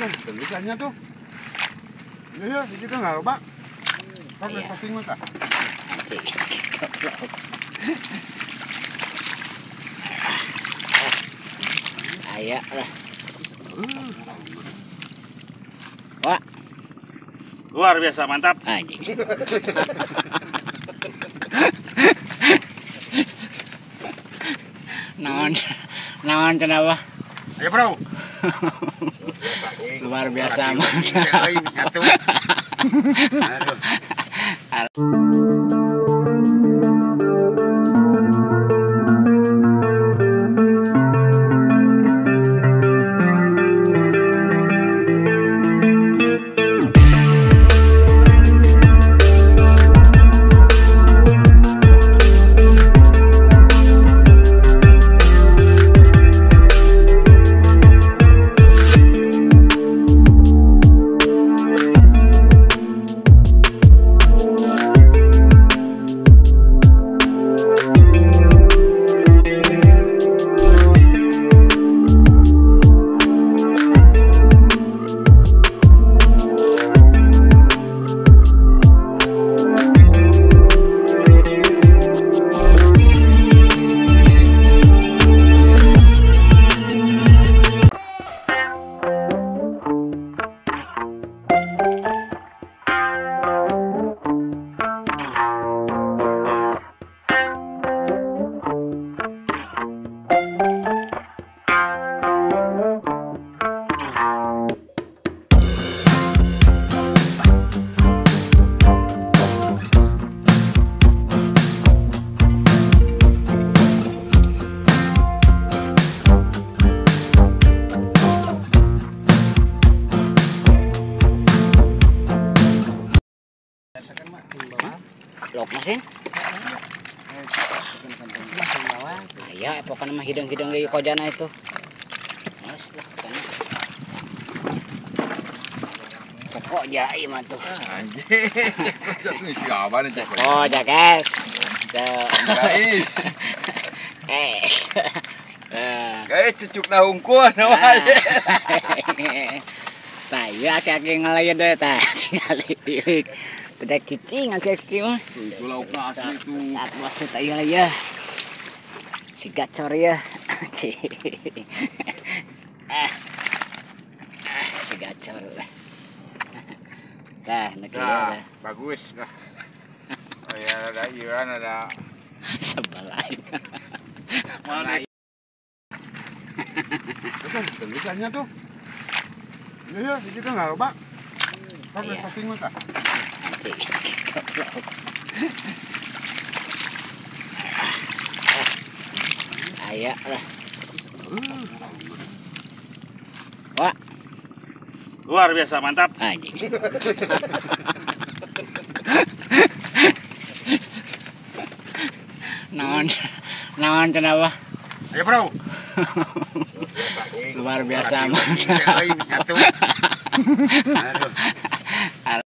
Tulisannya tuh. Iya, itu nggak lupa. Pakai posting mata. Ayo lah. Wah. Luar biasa mantap. Anjing. Naon, naon kenapa? Ayo bro. Luar biasa mantap. Lok mesin. Aya pokoknya mah hidung-hidung ge kojana itu. Mas lah kan. Koja ieu mah tuh. Anjing. Koja guys. Guys. Guys. Guys cucuk na hungkul. Tah ieu aki-aki ngalayeun deui tah tinggal ieu. Tidak cicing aki-aki mah. Itu laukna asli tuh. Saat masuk ieu ya. Si gacor ya. Si gacor lah. Tah, nah, bagus lah. Oh ya ada iuran ada sebelah. Mana? Tulisannya tuh. Iya, itu nggak lupa. Pakai posting mata. Ayo lah. Wah. Luar biasa mantap. Anjing. Naon, naon kenapa? Ayo bro. Luar biasa mantap. Aduh.